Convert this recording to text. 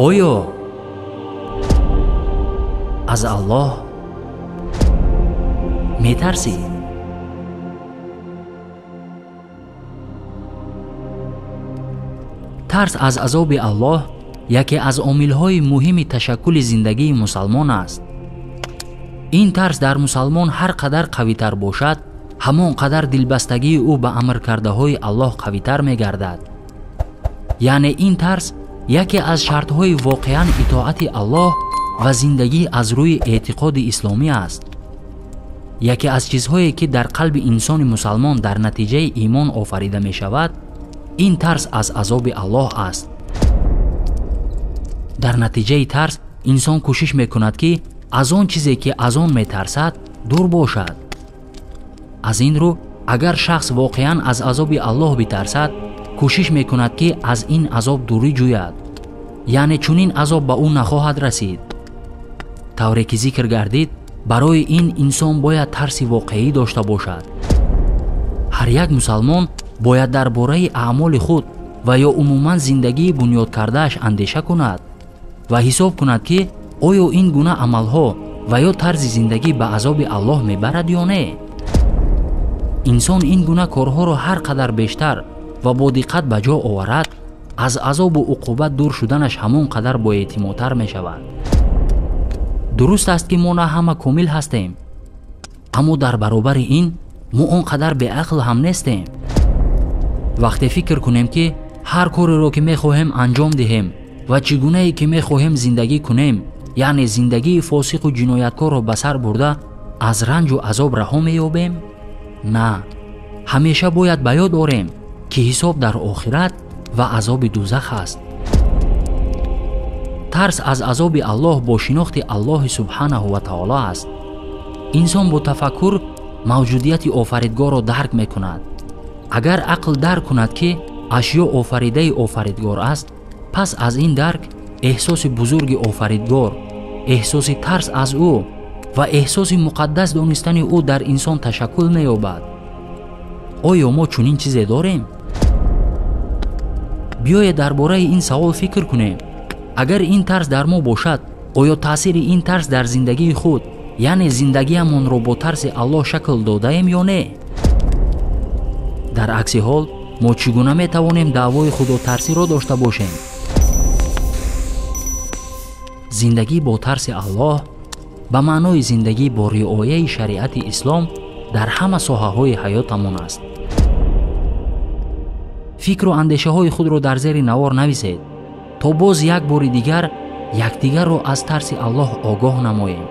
Оё аз Аллоҳ метарсӣ? Тарс аз азоби Аллоҳ яке аз омилҳои муҳими ташаккули зиндагии мусалмон аст. Ин тарс дар мусалмон ҳар қадар қавитар бошад, ҳамон қадар дилбастагии ӯ ба амркардаҳои Аллоҳ қавитар мегардад. Яъне ин тарс яке аз шартҳои воқеан итоати Аллоҳ ва зиндагӣ аз рӯи эътиқоди исломӣ аст. Яке аз чизҳое ки дар қалби инсони мусалмон дар натиҷаи имон офарида мешавад, ин тарс аз азоби Аллоҳ аст. Дар натиҷаи тарс инсон кӯшиш мекунад, ки аз он чизе ки аз он метарсад дур бошад. Аз ин рӯ агар шахс воқеан аз азоби Аллоҳ битарсад, кӯшиш мекунад, ки аз ин азоб дурӣ ҷӯяд, яъне чунин азоб ба ӯ нахоҳад расид. Тавре ки зикр гардид, барои ин инсон бояд тарси воқеӣ дошта бошад. Ҳар як мусалмон бояд дар бораи аъмоли худ ва ё умуман зиндагии бунёдкардааш андеша кунад ва ҳисоб кунад, ки оё ин гуна амалҳо ва ё тарзи зиндагӣ ба азоби Аллоҳ мебарад ё не. Инсон ин гуна корҳоро ҳар қадар бештар ва бо диққат ба ҷо оварад, аз азобу уқубат дур шуданаш ҳамон қадар боэътимодтар мешавад. Дуруст аст, ки мо на ҳама комил ҳастем, аммо дар баробари ин мо он қадар беақл ҳам нестем. Вақте фикр кунем, ки ҳар кореро ки мехоҳем анҷом диҳем ва чӣ гунае ки мехоҳем зиндагӣ кунем, яъне зиндагии фосиқу ҷинояткорро ба сар бурда аз ранҷу азоб раҳо меёбем? На, ҳамеша бояд ба ёд орем, ки ҳисоб дар охират ва азоби дузах аст. Тарс аз азоби Аллоҳ бо шинохти Аллоҳи субҳанаҳу ва таоло аст. Инсон бо тафаккур мавҷудияти офаридгорро дарк мекунад. Агар ақл дарк кунад, ки ашё офаридаи офаридгор аст, пас аз ин дарк эҳсоси бузурги офаридгор, эҳсоси тарс аз ӯ ва эҳсоси муқаддас донистани ӯ дар инсон ташаккул меёбад. Оё мо чунин чизе дорем? Биёед дар бораи ин савол фикр кунем. Агар ин тарс дар мо бошад, оё таъсири ин тарс дар зиндагии худ, яъне зиндагиамонро бо тарси Аллоҳ шакл додаем ё не? Дар акси ҳол мо чӣ гуна метавонем даъвои худотарсиро дошта бошем? Зиндагӣ бо тарси Аллоҳ ба маънои зиндагӣ бо риояи шариати ислом дар ҳама соҳаҳои ҳаётамон аст. Фикру андешаҳои худро дар зери навор нависед, то боз як бори дигар якдигарро аз тарси Аллоҳ огоҳ намоем.